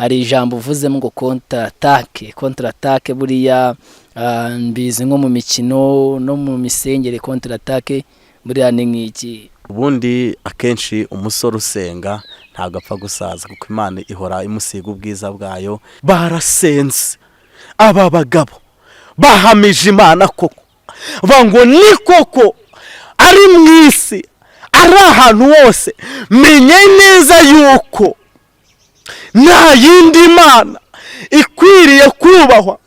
Hari ijambo uvuzemo ngo contre-attaque. Contre-attaque buriya mbizi nko mu mikino no mu misengere. Contre-attaque buriya ni nk'iki? Ubundi akenshi umusore usenga ntabwo apfa gusaza, kuko Imana ihora imusiga ubwiza bwayo. Barasenze aba bagabo, bahamije Imana koko, ngo ni koko ari mu isi, ari ahantu hose. Menye neza yuko nta yindi mana ikwiriye kubahwa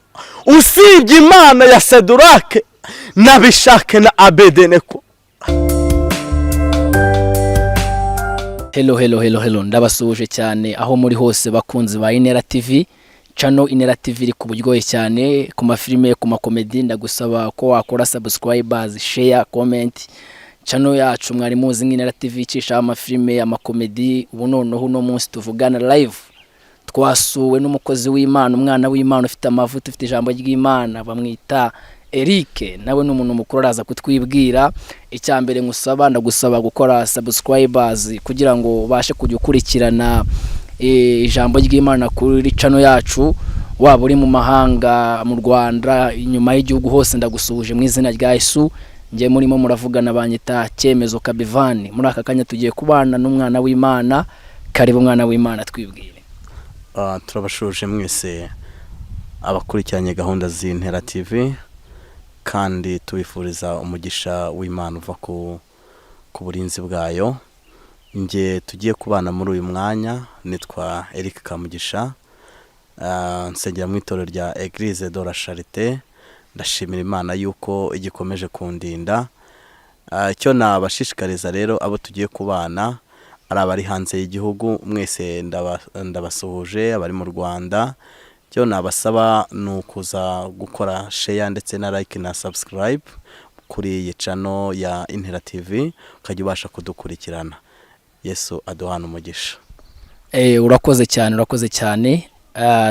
usibye Imana ya Sedurake na Bishake na Abedeneko. Hello, hello, hello, hello! Ndabasuhuje cyane aho muri hose, bakunzi ba Inera TV. Channel Inera TV iri ku buryohe cyane ku mafilime, ku makomedi. Ndagusaba ko wakora subscribers, share, comment. Channel yacu mwari muzi nk'Inera TV icishaho amafilime, amakomedi. Ubu noneho uno munsi tuvugana live, twasuwe n'umukozi w'Imana, umwana w'Imana ufite amavuta, ufite ijambo ry'Imana, bamwita Eric. Nawe ni umuntu mukuru, araza kutwibwira. Icya mbere nkusaba, ndagusaba gukora subscribers kugira ngo ubashe kujya ukurikirana ijambo ry'Imana kuri channel yacu, waba uri mu mahanga, mu Rwanda, inyuma y'igihugu hose, ndagusuhuje mu izina rya Yesu. Njye murimo muravugana banyita Cyemezo Kabivani. Muri aka kanya tugiye kubana n'umwana w'Imana. Karibu mwana w'Imana, twibwire. Turabasuhuje mwese abakurikiranye gahunda z'Intera TV, kandi tubifuriza umugisha w'Imana uva ku burinzi bwayo. Nge tugiye kubana muri uyu mwanya nitwa Eric Kamugisha, nsengera mu itorero rya Eglise de la Charite. Ndashimira Imana yuko igikomeje kundinda. Icyo nabashishikariza rero abo tugiye kubana, ari abari hanze y'igihugu mwese ndabasuhuje, abari mu Rwanda, icyo nabasaba ni ukuza gukora share ndetse na like na subscribe kuri iyi channel ya Intera TV, ukajya ubasha kudukurikirana. Yesu aduhana umugisha. Urakoze cyane, urakoze cyane.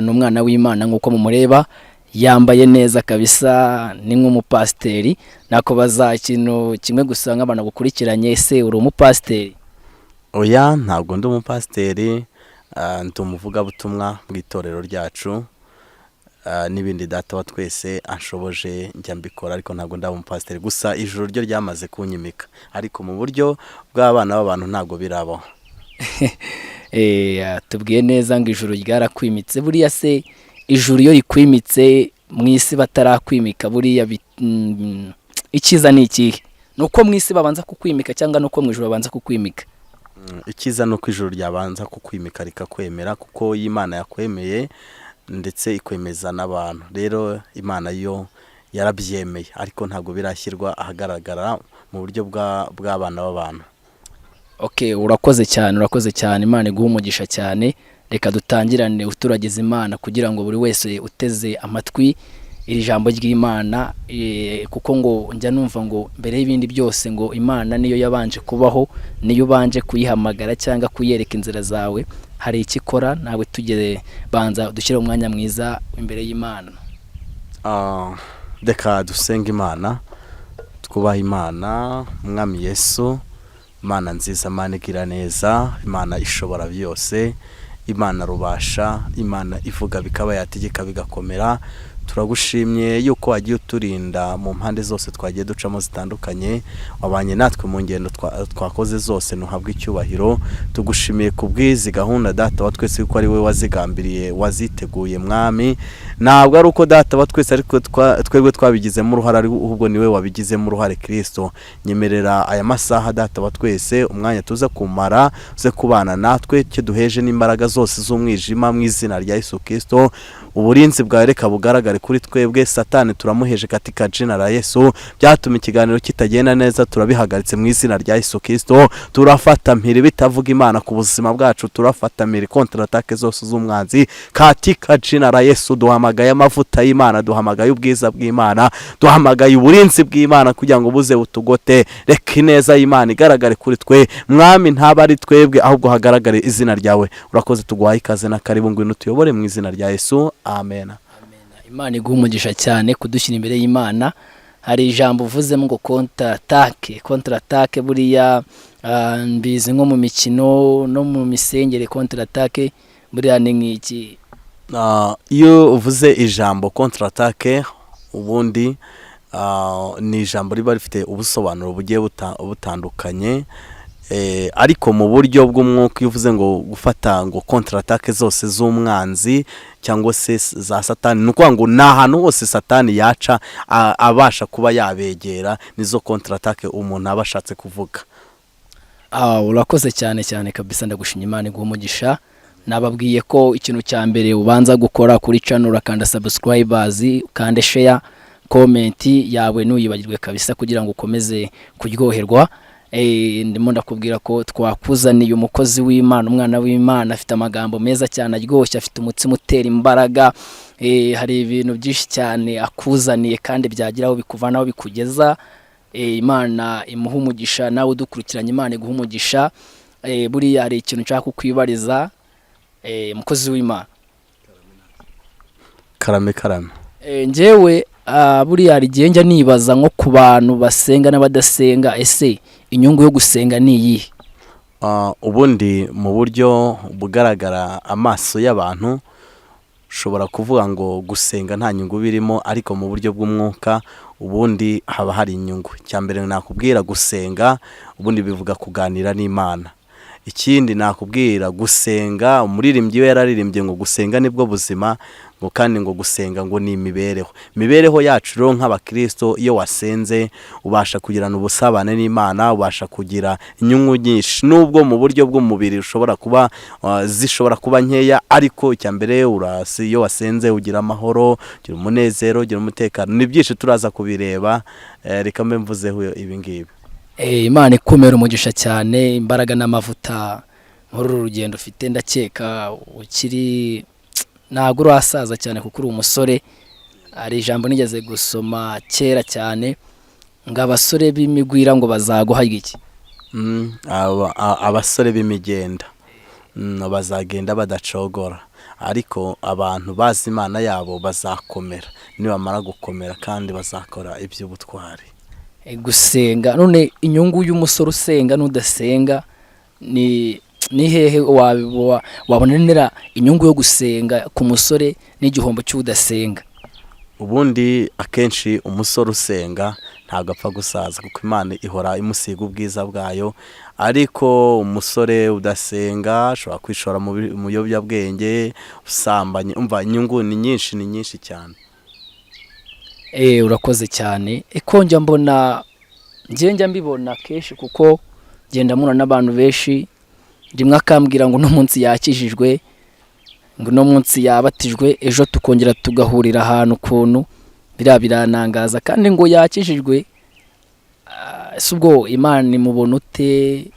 Ni umwana w'Imana nk'uko mumureba, yambaye neza kabisa, ni nk'umupasiteri. Nakubaza ikintu kimwe gusa nk'abantu bagukurikiranye: ese uri umupasiteri? Oya, ntabwo ndi umupasiteri, ndi umuvugabutumwa bw'itorero ryacu n'ibindi Data wa twese anshoboje njya mbikora, ariko ntabwo ndaba umupasiteri. Gusa ijuru ryo ryamaze kunyimika, ariko mu buryo bw'abana b'abantu ntabwo birabaho. Tubwiye neza ngo ijuru ryarakwimitse. Buriya se ijuru iyo rikwimitse mu isi batarakwimika, buriya icyiza ni ikihe? Ni uko mu isi babanza kukwimika cyangwa ni uko mu ijuru babanza kukwimika? Icyiza ni uko ijuru ryabanza kukwimika rikakwemera, kuko iyo Imana yakwemeye ndetse ikwemeza n'abantu, rero Imana yo yarabyemeye, ariko ntabwo birashyirwa ahagaragara mu buryo bw'abana b'abantu. Okay, urakoze cyane, urakoze cyane. Imana iguhe umugisha cyane. Reka dutangirane uturagiza Imana kugira ngo buri wese uteze amatwi iri jambo ry'Imana, kuko ngo njya numva ngo mbere y'ibindi byose ngo Imana niyo yabanje kubaho, niyo ubanje kuyihamagara cyangwa kuyereka inzira zawe, hari icyo ikora. Nawe tugere, banza dushyire umwanya mwiza imbere y'Imana. Reka dusenge Imana, twubahe Imana. Mwami Yesu, Imana nziza, Imana igira neza, Imana ishobora byose, Imana rubasha, Imana ivuga bikaba, yategeka bigakomera, turagushimye yuko wagiye uturinda mu mpande zose twagiye ducamo zitandukanye. Wabanye natwe mu ngendo twakoze zose, ntuhabwe icyubahiro. Tugushimiye ku bw'izi gahunda, Data wa twese, yuko ari wowe wazigambiriye, waziteguye. Mwami, ntabwo ari uko Data wa twese ariko twebwe twabigizemo uruhare, ahubwo niwe wabigizemo uruhare. Kirisito, nyemerera aya masaha, Data wa twese, umwanya tuza kumara uze kubana natwe, icyo duheje n'imbaraga zose z'umwijima mu izina rya Yesu Kirisito. Uburinzi bwawe reka bugaragare kuri twebwe. Satani turamuheje katika jina la Yesu. Byatuma ikiganiro kitagenda neza turabihagaritse mu izina rya Yesu Kirisito. Turafata mpiri bitavuga Imana ku buzima bwacu, turafata mpiri contre-attaque zose z'umwanzi katika jina la Yesu. Duhamagaye amavuta y'Imana, duhamagaye ubwiza bw'Imana, duhamagaye uburinzi bw'Imana kugira ngo buze butugote. Reka ineza y'Imana igaragare kuri twe, Mwami, ntaba ari twebwe ahubwo hagaragare izina ryawe. Urakoze, tuguhaye ikaze na karibu, ngwino utuyobore mu izina rya Yesu, amen. Imana iguha umugisha cyane kudushyira imbere y'Imana. Hari ijambo uvuzemo ngo contre-attaque. Contre-attaque buriya mbizi nko mu mikino no mu misengere. Contre-attaque buriya ni nk'iki? Ubundi Buriya ni nk'iki? Iyo uvuze ijambo contre-attaque, ubundi ni ijambo riba rifite ubusobanuro bugiye butandukanye, ariko mu buryo bw'umwuka, iyo uvuze ngo gufata ngo contre-attaque zose z'umwanzi cyangwa se za Satani, ni ukuvuga ngo ni ahantu hose Satani yaca abasha kuba yabegera, nizo contre-attaque umuntu aba ashatse kuvuga. Urakoze cyane cyane kabisa, ndagushimye, Imana iguha umugisha. Nababwiye ko ikintu cya mbere ubanza gukora kuri channel, urakanda subscribers, ukande share, comment yawe ntuyibagirwe kabisa, kugira ngo ukomeze kuryoherwa. Ndimo ndakubwira ko twakuzaniye umukozi w'Imana, umwana w'Imana, afite amagambo meza cyane aryoshye, afite umutsima utera imbaraga. Hari ibintu byinshi cyane akuzaniye kandi byagira aho bikuvana, aho bikugeza. Imana imuha umugisha, nawe udukurikiranye Imana iguha umugisha. Buriya hari ikintu nshaka kukwibariza, mukozi w'Imana. Karame, karame. Njyewe buriya hari igihe njya nibaza nko ku bantu basenga n'abadasenga, ese inyungu yo gusenga ni iyihe? Ubundi mu buryo bugaragara amaso y'abantu, ushobora kuvuga ngo gusenga nta nyungu birimo, ariko mu buryo bw'umwuka ubundi haba hari inyungu. Icya mbere nakubwira, gusenga ubundi bivuga kuganira n'Imana. Ikindi nakubwira, gusenga, umuririmbyi we yararirimbye ngo gusenga nibwo buzima, ngo kandi ngo gusenga ngo ni imibereho. Imibereho yacu rero nk'abakristo, iyo wasenze ubasha kugirana ubusabane n'Imana, ubasha kugira inyungu nyinshi, nubwo mu buryo bw'umubiri ushobora kuba zishobora kuba nkeya, ariko icya mbere urasi iyo wasenze ugira amahoro, ugira umunezero, ugira umutekano. Ni byinshi turaza kubireba. Reka mbe mvuzeho ibi ngibi. Imana ikumera umugisha cyane, imbaraga n'amavuta muri uru rugendo ufite. Ndakeka ukiri, ntabwo urasaza cyane kuko uri umusore. Hari ijambo nigeze gusoma kera cyane ngo abasore b'imigwira ngo bazaguha iki? Abasore b'imigenda bazagenda badacogora, ariko abantu bazi Imana yabo bazakomera, nibamara gukomera kandi bazakora iby'ubutwari. Gusenga none, inyungu y'umusore usenga n'udasenga ni hehe? Wabonera inyungu yo gusenga ku musore n'igihombo cy'udasenga? Ubundi akenshi umusore usenga ntabwo apfa gusaza, kuko Imana ihora imusiga ubwiza bwayo, ariko umusore udasenga ashobora kwishora mu biyobyabwenge, ubusambanyi. Umva, inyungu ni nyinshi, ni nyinshi cyane. Urakoze cyane. Eko njya mbona, njye njya mbibona kenshi, kuko ngenda mpura n'abantu benshi, rimwe akambwira ngo uno munsi yakijijwe, ngo uno munsi yabatijwe, ejo tukongera tugahurira ahantu ukuntu biriya biranangaza, kandi ngo yakijijwe. Ese ubwo Imana imubona ute?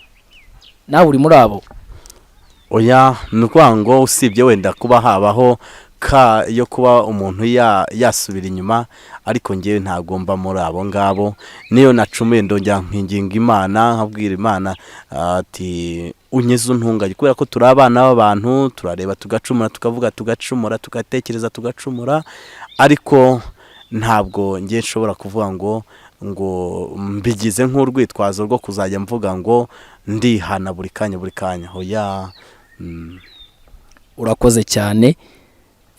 Nawe uri muri abo? Oya, ni ukuvuga ngo usibye wenda kuba habaho ka yo kuba umuntu yasubira inyuma, ariko ngewe ntabwo mba muri abo ngabo. Niyo nacumuye ndongera nkinginga Imana, nkabwira Imana ati unkize, untunganye, kubera ko turi abana b'abantu, turareba tugacumura, tukavuga tugacumura, tugatekereza tugacumura, ariko ntabwo ngewe nshobora kuvuga ngo mbigize nk'urwitwazo rwo kuzajya mvuga ngo ndihana buri kanya buri kanya. Oya. Urakoze cyane.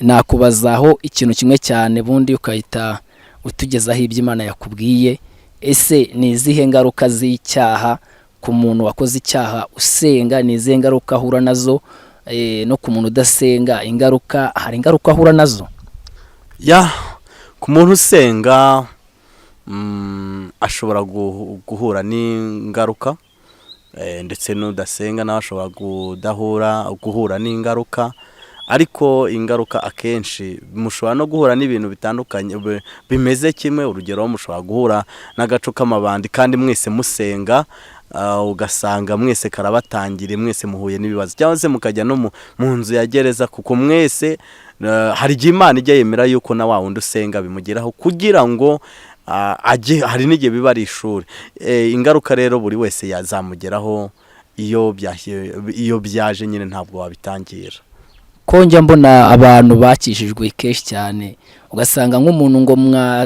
Nakubazaho ikintu kimwe cyane, bundi ukahita utugezaho ibyo Imana yakubwiye. Ese ni izihe ngaruka z'icyaha ku muntu wakoze icyaha usenga? Ni izihe ngaruka ahura nazo? No ku muntu udasenga, ingaruka, hari ingaruka ahura nazo? Ya, ku muntu usenga ashobora guhura n'ingaruka, ndetse n'udasenga nawe ashobora guhura n'ingaruka, ariko ingaruka akenshi mushobora no guhura n'ibintu bitandukanye bimeze kimwe. Urugero, mushobora guhura n'agaco k'amabandi kandi mwese musenga, ugasanga mwese karabatangiriye, mwese muhuye n'ibibazo, cyangwa se mukajya no mu nzu ya gereza, kuko mwese hari igihe Imana ijya yemera yuko na wa wundi usenga bimugeraho kugira ngo ajye, hari n'igihe biba ari ishuri. Ingaruka rero buri wese yazamugeraho iyo byaje nyine, ntabwo wabitangira. Ko njya mbona abantu bakijijwe kenshi cyane, ugasanga nk'umuntu ngo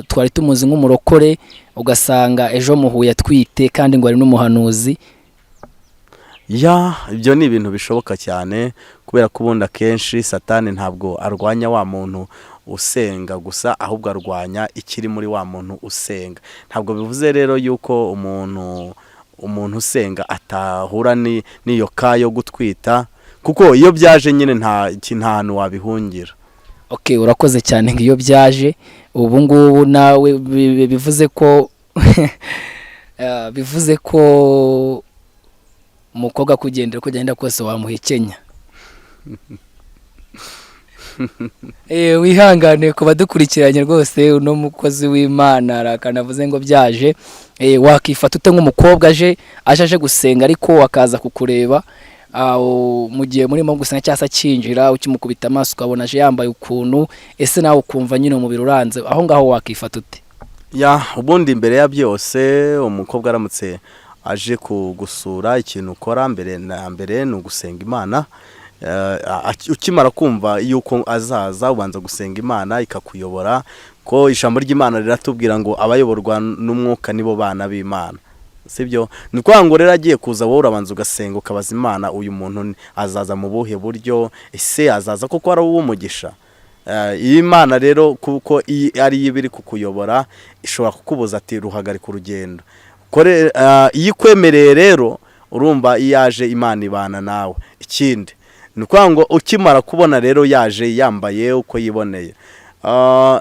twari tumuzi nk'umurokore, ugasanga ejo muhuye atwite, kandi ngo ari n'umuhanuzi. Ya, ibyo ni ibintu bishoboka cyane, kubera ko ubundi akenshi Satani ntabwo arwanya wa muntu usenga gusa, ahubwo arwanya ikiri muri wa muntu usenga. Ntabwo bivuze rero yuko umuntu usenga atahura n'iyo ka yo gutwita, kuko iyo byaje nyine nta hantu wabihungira. Okay, urakoze cyane. Ngo iyo byaje ubu ngubu nawe bivuze ko umukobwa akugendera uko ugenda kose wamuhekenya. Wihangane ku badukurikiranye rwose, uno mukozi w'Imana arakanavuze ngo byaje. Wakifata ute nk'umukobwa aje gusenga, ariko akaza kukureba mu gihe murimo gusenga, cyangwa se akinjira ukimukubita amaso ukabona aje yambaye ukuntu, ese nawe ukumva nyine umubiri uranze aho ngaho, wakifata ute? Ya, ubundi mbere ya byose, umukobwa aramutse aje kugusura, ikintu ukora mbere na mbere ni ugusenga Imana. Ukimara kumva yuko azaza, ubanza gusenga Imana ikakuyobora, ko ijambo ry'Imana riratubwira ngo abayoborwa n'Umwuka nibo bana b'Imana, sibyo? Ni ukuvuga ngo rero agiye kuza, wowe urabanza ugasenga, ukabaza Imana: uyu muntu azaza mu buhe buryo? Ese azaza koko ari uw'umugisha? Iyi Imana rero, kuko iyi ari yo iba iri kukuyobora, ishobora kukubuza ati: "Ruhagarika urugendo." Iyo ikwemereye rero, urumva iyo yaje Imana ibana nawe. Ikindi ni ukuvuga ngo ukimara kubona rero yaje yambaye uko yiboneye,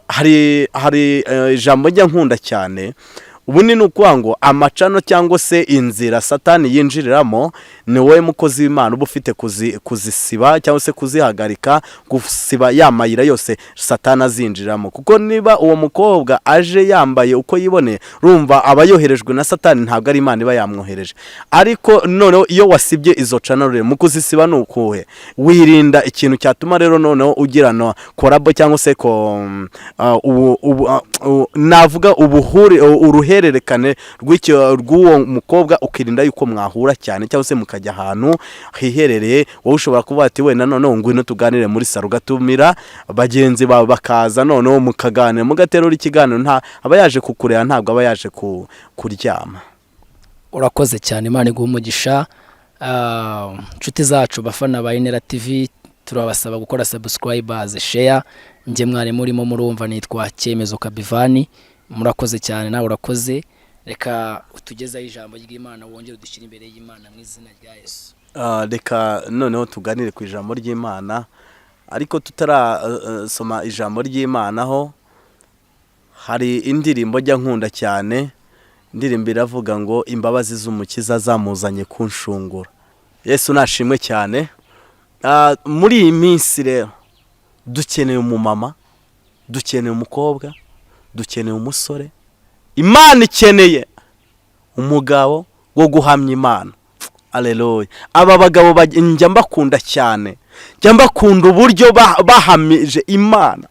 hari ijambo njya nkunda cyane. Ubundi ni ukuvuga ngo amacano cyangwa se inzira Satani yinjiriramo, ni wowe mukozi w'Imana uba ufite kuzisiba cyangwa se kuzihagarika, gusiba ya mayira yose Satani azinjiramo. Kuko niba uwo mukobwa aje yambaye uko yiboneye, urumva aba yoherejwe na Satani, ntabwo ari Imana iba yamwohereje. Ariko noneho iyo wasibye izo channel rero, mu kuzisiba ni ukuhe? Wirinda ikintu cyatuma rero noneho ugirana collabo cyangwa se ko navuga ubuhure, uruhererekane rw'uwo mukobwa, ukirinda yuko mwahura cyane cyangwa se mukajya ahantu hiherereye. Wowe ushobora kuvuga ati: "Wenda noneho ngwino tuganire muri salo," ugatumira bagenzi bawe bakaza, noneho mukaganira, mugaterura ikiganiro. Nta aba yaje kukureba, ntabwo aba yaje kuryama. Urakoze cyane, Imana iguha umugisha. Inshuti zacu, bafana ba Inera TV, turabasaba gukora subscribers, share. Njye mwari murimo murumva nitwa Cyemezo Kabivani. Murakoze cyane, nawe urakoze. Reka utugezeho ijambo ry'Imana, wongere udushyire imbere y'Imana mu izina rya Yesu. Reka noneho tuganire ku ijambo ry'Imana, ariko tutarasoma ijambo ry'Imana ho hari indirimbo njya nkunda cyane. Indirimbo iravuga ngo: "Imbabazi z'Umukiza zamuzanye kunshungura." Yesu nashimwe cyane. Muri iyi minsi rero dukeneye umumama, dukeneye umukobwa, dukeneye umusore. Imana ikeneye umugabo wo guhamya Imana. Aleluya! Aba bagabo njya mbakunda cyane, njya mbakunda uburyo bahamije Imana.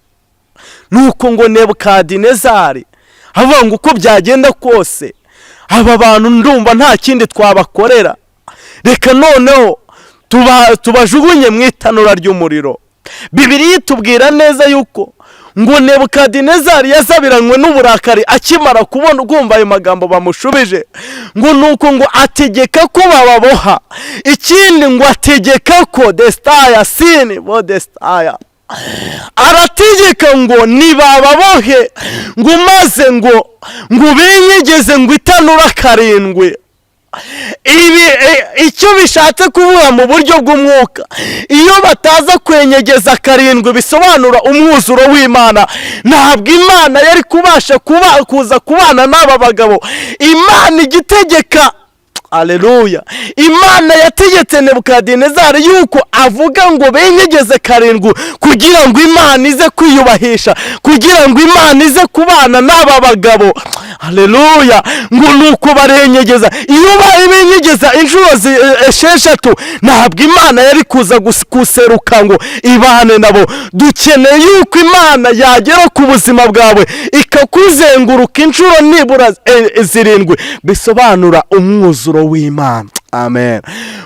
Nuko ngo Nebukadinezari avuga ngo: "Uko byagenda kose, aba bantu ndumva nta kindi twabakorera, reka noneho tubajugunye mu itanura ry'umuriro." Bibiliya itubwira neza yuko ngo Nebukadinezari yazabiranywe n'uburakari akimara kubona kumva ayo magambo bamushubije. Ngo nuko ngo ategeka ko bababoha. Ikindi ngo ategeka ko desitaya sini bo desitaya, arategeka ngo nibababohe, ngo maze ngo binyegeze ngo itanura karindwi. Ibi icyo bishatse kuvuga mu buryo bw'umwuka, iyo bataza kwenyegeza karindwi, bisobanura umwuzuro w'Imana, ntabwo Imana yari kubasha kuba kuza kubana n'aba bagabo. Imana igitegeka, aleluya, Imana yategetse Nebukadinezari yuko avuga ngo benyegeze karindwi, kugira ngo Imana ize kwiyubahisha, kugira ngo Imana ize kubana n'aba bagabo. Aleluya! Ngo nuko barenyegeza. Iyo bari benyegeza inshuro 6, ntabwo Imana yari kuza guseruka ngo ibane nabo. Dukeneye yuko Imana yagera ku buzima bwawe, ikakuzenguruka inshuro nibura 7, bisobanura umwuzuro w'Imana. Amen.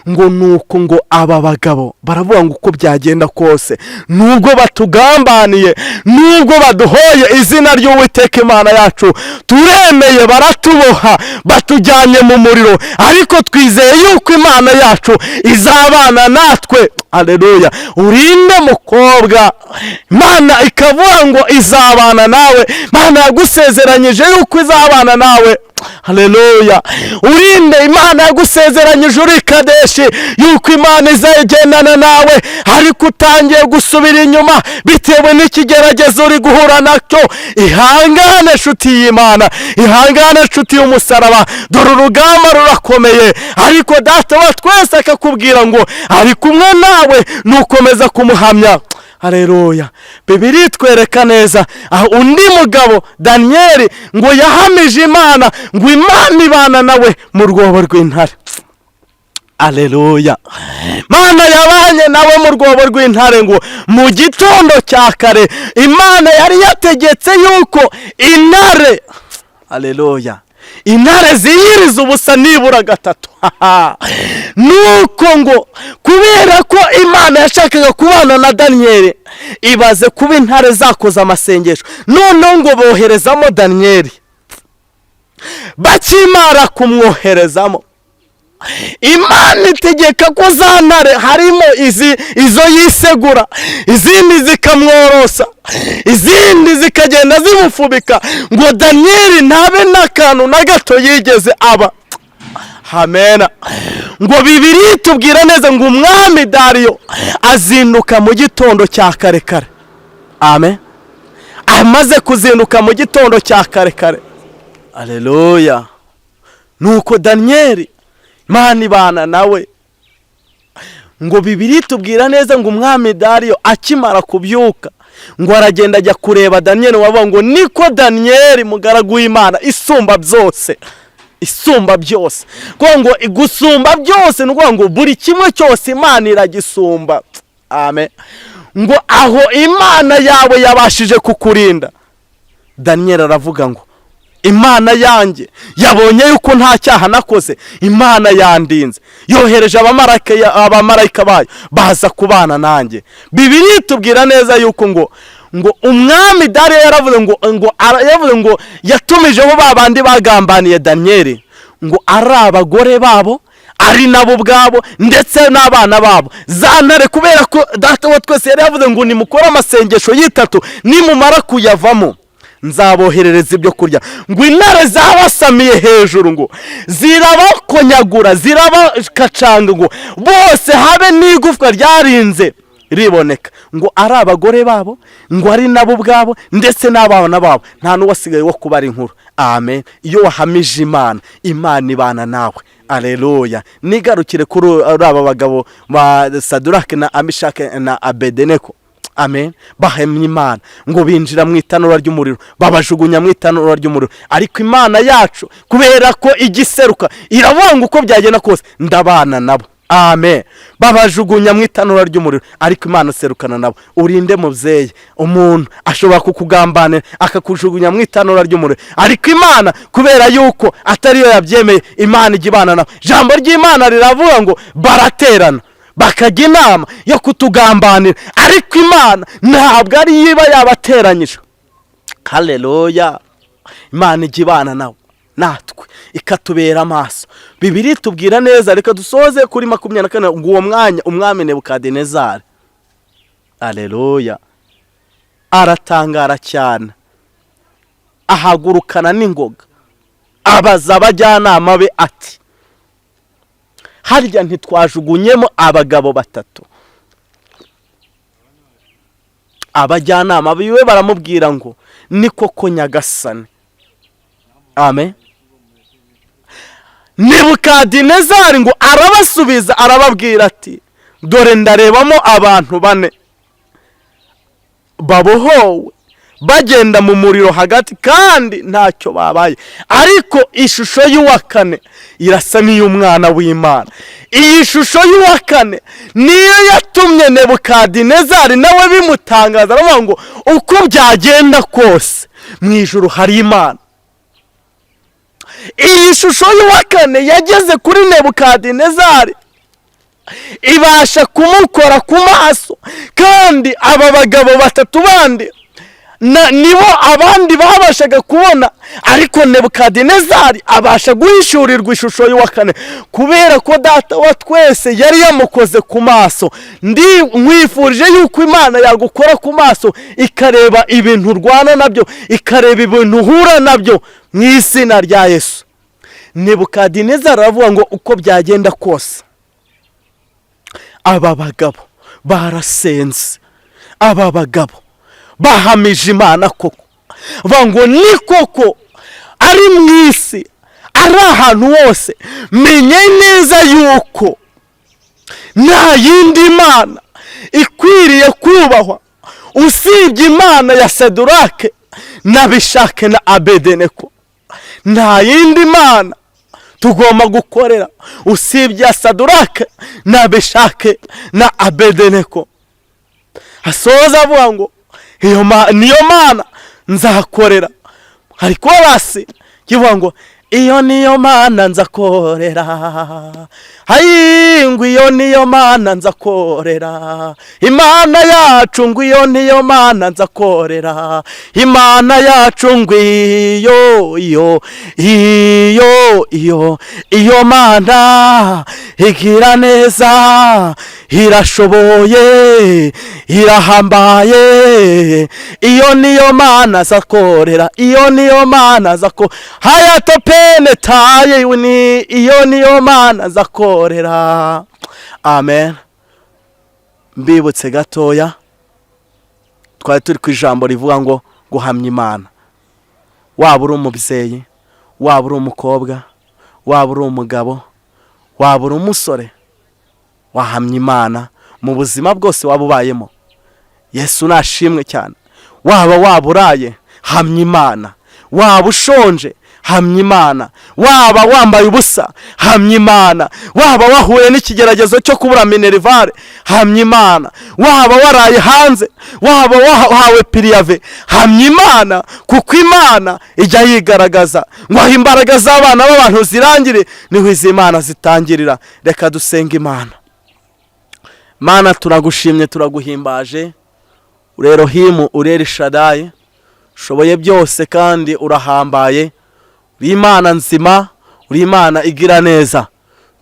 Ngo nuko ngo aba bagabo baravuga ngo uko byagenda kose, nubwo batugambaniye, nubwo baduhoye izina ry'Uwiteka Imana yacu, turemeye, baratuboha, batujyanye mu muriro, ariko twizeye yuko Imana yacu izabana natwe. Aleluya. Urinde mukobwa, Imana ikavuga ngo izabana nawe. Imana yagusezeranyije yuko izabana nawe. Haleluya. Urinde, Imana yagusezeranyije uri Kadeshi yuko Imana izagendana nawe, ariko utangiye gusubira inyuma bitewe n'ikigeragezo uri guhura nacyo. Ihangane nshuti y'Imana, ihangane nshuti y'umusaraba, dore urugamba rurakomeye, ariko Data wa twese akakubwira ngo ari kumwe nawe nukomeza kumuhamya. Haleluya. Bibiliya itwereka neza aho undi mugabo Daniyeli ngo yahamije Imana, ngo Imana ibana nawe mu rwobo rw'intare. Aleluya. Imana yabanye nawe mu rwobo rw'intare. Ngo mu gitondo cya kare Imana yari yategetse yuko intare, aleluya, intare ziyiriza ubusa nibura gatatu. Nuko ngo kubera ko Imana yashakaga kubana na Daniyeli, ibaze kuba intare zakoze amasengesho, noneho ngo boherezamo Daniyeli. Bakimara kumwoherezamo, Imana itegeka ko za ntare harimo izi izo yisegura, izindi zikamworosa, izindi zikagenda zimufubika, ngo Daniyeli ntabe n'akantu na gato yigeze aba. Hamena. Ngo Bibiliya itubwira neza ngo umwami Dariyo azinduka mu gitondo cya kare kare. Amen. Amaze kuzinduka mu gitondo cya kare kare, aleluya, nuko Daniyeli Imana ibana nawe. Ngo Bibiliya itubwira neza ngo umwami Dariyo akimara kubyuka, ngo aragenda ajya kureba Daniyeli, wavuga ngo niko Daniyeli mugaragu w'Imana isumba byose, isumba byose. Kuko ngo gusumba byose ni ukuvuga ngo buri kimwe cyose Imana iragisumba. Amen. Ngo aho Imana yawe yabashije kukurinda. Daniyeli aravuga ngo Imana yanjye yabonye yuko nta cyaha nakoze, Imana yandinze, yohereje abamarayika bayo baza kubana nanjye. Bibiliya itubwira neza yuko ngo umwami Dariyo yaravuze ngo yaravuze ngo yatumijeho ba bandi bagambaniye Daniyeli, ngo ari abagore babo, ari nabo ubwabo, ndetse n'abana babo. Za ntare, kubera ko Data wa twese yari yavuze ngo nimukore amasengesho y'itatu, nimumara kuyavamo nzaboherereza ibyo kurya, ngo intare zabasamiye hejuru, ngo zirabakonyagura, zirabakacanga, ngo bose habe n'igufwa ryarinze riboneka, ngo ari abagore babo, ngo ari nabo ubwabo, ndetse n'abana babo, nta n'uwasigaye wo kubara inkuru. Amen. Iyo wahamije Imana, Imana ibana nawe. Aleluya. Nigarukire kuri aba bagabo ba Sadurake na Amishake na Abedeneko. Amen. Bahemye Imana, ngo binjira mu itanura ry'umuriro, babajugunya mu itanura ry'umuriro, ariko Imana yacu kubera ko igiseruka iravuga ngo uko byagenda kose ndabana nabo. Amen. Babajugunya mu itanura ry'umuriro, ariko Imana iserukana nabo. Urinde mubyeyi, umuntu ashobora kukugambanira akakujugunya mu itanura ry'umuriro, ariko Imana kubera yuko atariyo yabyemeye, Imana ijya ibana nabo. Ijambo ry'Imana riravuga ngo baraterana bakajya inama yo kutugambanira, ariko Imana ntabwo ari iba yabateranyije. Haleluya. Imana ijya ibana nawe natwe, ikatubera amaso. Bibiliya itubwira neza, reka dusoze kuri 24, ngo uwo mwanya umwami Nebukadinezari, aleluya, aratangara cyane, ahagurukana n'ingoga, abaza abajyanama be ati: "Harya ntitwajugunyemo abagabo batatu?" Abajyanama biwe baramubwira ngo: "Ni koko, nyagasani." Amen. Nebukadinezari ngo arabasubiza, arababwira ati: "Dore ndarebamo abantu bane babohowe bagenda mu muriro hagati kandi ntacyo babaye, ariko ishusho y'uwa kane irasa n'iy'umwana w'Imana." Iyi shusho y'uwa kane niyo yatumye Nebukadinezari nawe bimutangaza, aravuga ngo uko byagenda kose mu ijuru hari Imana. Iyi shusho y'uwa kane yageze kuri Nebukadinezari, ibasha kumukora ku maso, kandi aba bagabo batatu bandi nibo abandi babashaga kubona, ariko Nebukadinezari abasha guhishurirwa ishusho y'uwa kane kubera ko Data wa twese yari yamukoze ku maso. Ndi nkwifurije yuko Imana yagukora ku maso, ikareba ibintu urwana nabyo, ikareba ibintu uhura nabyo, mu izina rya Yesu. Nebukadinezari aravuga ngo uko byagenda kose, aba bagabo barasenze, aba bagabo bahamije Imana koko, ngo ni koko ari mu isi, ari ahantu hose, menye neza yuko nta yindi mana ikwiriye kubahwa usibye Imana ya Sedurake na Bishake na Abedeneko. Nta yindi mana tugomba gukorera usibye ya Sadurake na Bishake na Abedeneko. Asoza avuga ngo iyo niyo mana nzakorera. Hari korasi kivuga ngo iyo niyo mana nzakorera, hayi, ngo iyo niyo mana nzakorera, Imana yacu, ngo iyo niyo mana nzakorera, Imana yacu, ngo iyo iyo iyo iyo iyo mana igira neza, irashoboye, irahambaye, iyo niyo mana nzakorera, iyo niyo mana nzako hayato pene taye ni iyo niyo mana nzakorera. Amen. Mbibutse gatoya, twari turi ku ijambo rivuga ngo guhamya Imana. Waba uri umubyeyi, waba uri umukobwa, waba uri umugabo, waba uri umusore, wahamya Imana mu buzima bwose waba ubayemo. Yesu nashimwe cyane. Waba waburaye, hamya Imana. Waba ushonje, hamya Imana. Waba wambaye ubusa, hamya Imana. Waba wahuye n'ikigeragezo cyo kubura minerval, hamya Imana. Waba waraye hanze, waba wahawe préavis, hamya Imana, kuko Imana ijya yigaragaza. Ngo aho imbaraga z'abana b'abantu zirangire, niho izi Mana zitangirira. Reka dusenga Imana. Mana, turagushimye, turaguhimbaje. Uri Erohimu, uri Elishadayi, ushoboye byose kandi urahambaye. Uri Imana nzima, uri Imana igira neza.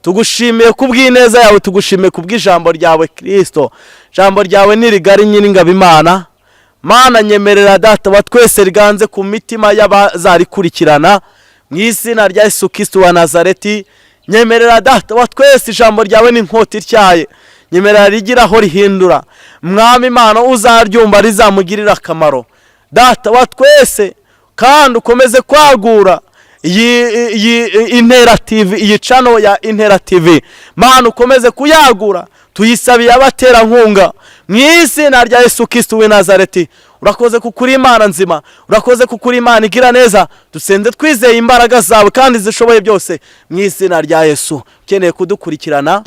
Tugushimiye kubw'ineza yawe, tugushimiye kubw'ijambo ryawe Kirisito. Ijambo ryawe ni rigari, Nyiringabo Imana. Mana, nyemerera Data wa twese riganze ku mitima y'abazarikurikirana, mu izina rya Yesu Kristo wa Nazareti. Nyemerera Data wa twese, ijambo ryawe ni inkota ityaye, nyemerera rigira aho rihindura. Mwami Imana, uzaryumva rizamugirira akamaro, Data wa twese, kandi ukomeze kwagura iyi Intera TV, iyi channel ya Intera TV. Mana, ukomeze kuyagura, tuyisabiye abaterankunga, mu izina rya Yesu Kristo w'i Nazareti. Urakoze kuko uri Imana nzima, urakoze kuko uri Imana igira neza. Dusenze twizeye imbaraga zawe kandi zishoboye byose, mu izina rya Yesu. Ukeneye kudukurikirana,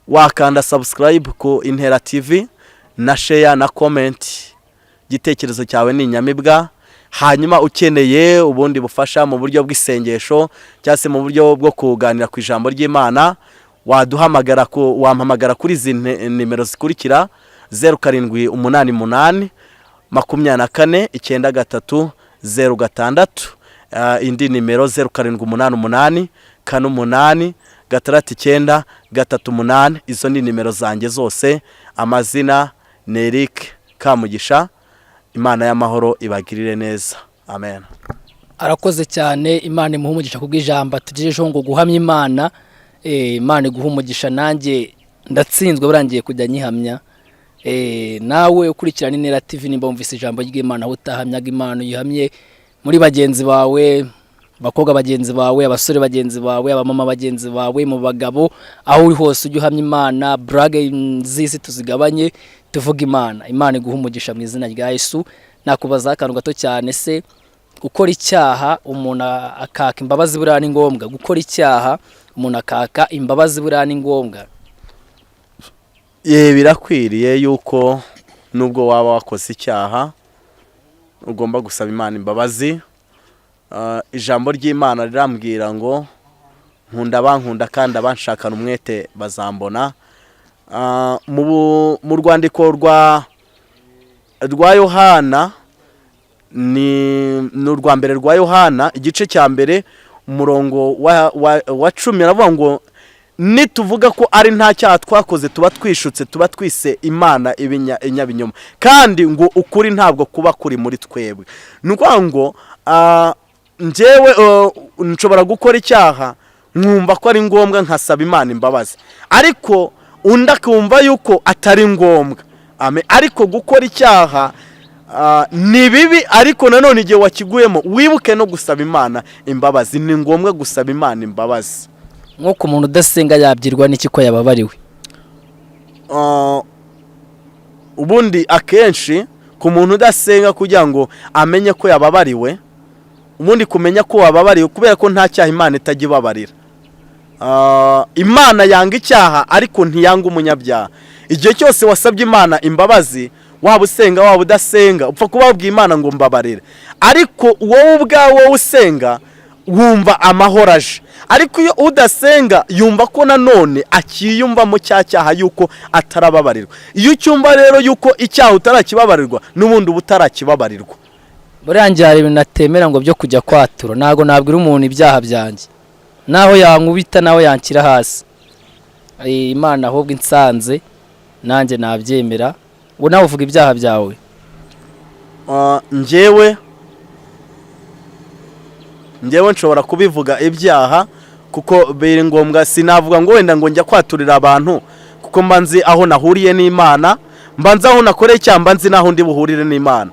wakanda subscribe ku Intera TV na share na comment. Igitekerezo cyawe ni inyamibwa. Hanyuma ukeneye ubundi bufasha mu buryo bw'isengesho cyangwa se mu buryo bwo kuganira ku ijambo ry'Imana, waduhamagara ku wampamagara kuri izi nimero zikurikira: 0788249306. Indi nimero 0788486938. Izo ni nimero zanjye zose. Amazina ni Eric Kamugisha. Imana y'amahoro ibagirire neza. Amen. Arakoze cyane, Imana imuha umugisha kubw'ijambo atugejejeho ngo guhamya Imana. Imana iguha umugisha. Nanjye ndatsinzwe, burangiye kujya nyihamya. Nawe ukurikirana Intera TV, nimba wumvise ijambo ry'Imana, aho utahamyaga Imana uyihamye muri bagenzi bawe, abakobwa bagenzi bawe, abasore bagenzi bawe, abamama bagenzi bawe, mu bagabo, aho uri hose ujye uhamya Imana. Blague z'isi tuzigabanye, tuvuge Imana. Imana iguha umugisha mu izina rya Yesu. Nakubaza akantu gato cyane se: gukora icyaha umuntu akaka imbabazi buriya ni ngombwa? Gukora icyaha umuntu akaka imbabazi buriya ni ngombwa? Ye, birakwiriye yuko nubwo waba wakoze icyaha ugomba gusaba Imana imbabazi. Ijambo ry'Imana rirambwira ngo nkunda abankunda kandi abanshakana umwete bazambona. Mu rwandiko rwa Yohana, ni urwa mbere rwa Yohana, igice cya mbere, umurongo wa 10, aravuga ngo nituvuga ko ari nta cyaha twakoze, tuba twishutse, tuba twise Imana inyabinyoma, kandi ngo ukuri ntabwo kuba kuri muri twebwe. Ni ukuvuga ngo njyewe nshobora gukora icyaha nkumva ko ari ngombwa, nkasaba Imana imbabazi, ariko undi akumva yuko atari ngombwa. Amen. Ariko gukora icyaha ni bibi, ariko nanone igihe wakiguyemo wibuke no gusaba Imana imbabazi. Ni ngombwa gusaba Imana imbabazi. Nk'uko umuntu udasenga yabwirwa n'iki ko yababariwe? Ubundi akenshi ku muntu udasenga, kugira ngo amenye ko yababariwe, ubundi kumenya ko wababariwe, kubera ko nta cyaha Imana itajya ibabarira. Imana yanga icyaha ariko ntiyanga umunyabyaha. Igihe cyose wasabye Imana imbabazi, waba usenga waba udasenga, upfa kuba wabwiye Imana ngo mbabarire. Ariko wowe ubwawe, wowe usenga, wumva amahoro aje, ariko iyo udasenga yumva ko nanone akiyumvamo cya cyaha, yuko atarababarirwa. Iyo ucyumva rero yuko icyaha utarakibabarirwa, n'ubundi uba utarakibabarirwa. Buriya njye hari ibintu natemera ngo byo kujya kwatura. Ntabwo nabwira umuntu ibyaha byanjye, naho yankubita, naho yanshyira hasi. Imana ahubwo insanze nanjye nabyemera. Ubu nawe uvuga ibyaha byawe? Njyewe nshobora kubivuga ibyaha kuko biri ngombwa. Sinavuga ngo wenda ngo njya kwaturira abantu, kuko mba nzi aho nahuriye n'Imana, mba nzi aho nakoreye icyaha, mba nzi n'aho ndi buhurire n'Imana.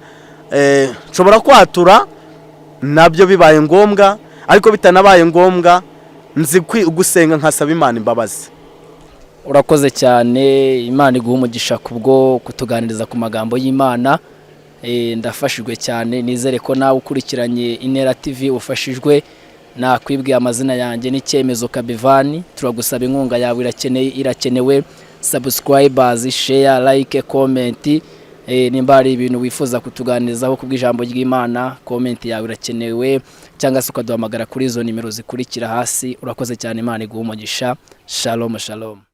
Nshobora kwatura nabyo bibaye ngombwa, ariko bitanabaye ngombwa nzi gusenga nkasaba Imana imbabazi. Urakoze cyane, Imana iguha umugisha kubwo kutuganiriza ku magambo y'Imana. Ndafashijwe cyane, nizere ko nawe ukurikiranye Inera TV ufashijwe. Nakwibwiye amazina yanjye n'icyemezo Kabivani. Turagusaba inkunga yawe, irakeneye, irakenewe. Subscribers, share, like, comment. Nimba hari ibintu wifuza kutuganirizaho kubw'ijambo ry'Imana, comment yawe irakenewe, cyangwa se ukaduhamagara kuri izo nimero zikurikira hasi. Urakoze cyane, Imana iguha umugisha. Shalom, shalom.